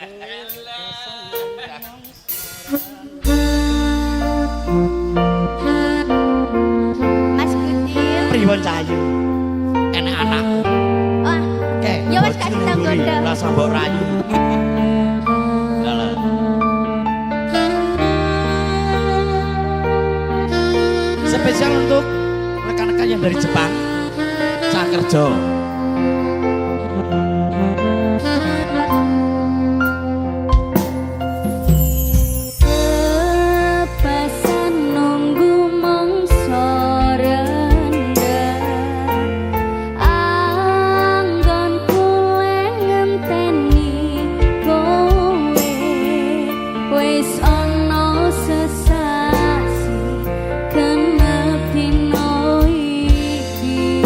Mas Kutil. Pripun Cahayu? Enak anak. Wah, Oke. Ya wis, gak sida nggodha. Lah sambok rayu. Lah. Spesial untuk rekan-rekan yang dari Jepang. Cah kerja. Kepasan nunggu mangsa rendheng, anggonku ngenteni kowe, wis ana sesasi genep dina iki.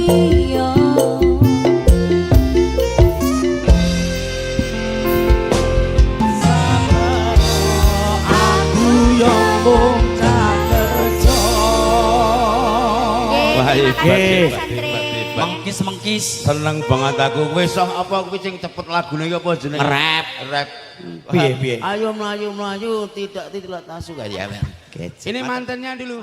liya. Aku yo mung cah kerja. Wah, hebat, Nggih. hebat, hebat, hebat. Mengkis mengkis. Seneng banget aku. Wis oh, apa kuwi sing cepet lagune iki apa jenenge? Rap. Rap. Piye, piye? Ayo mlayu mlayu, tidak tidak tasu ya. Ini mantennya dulu.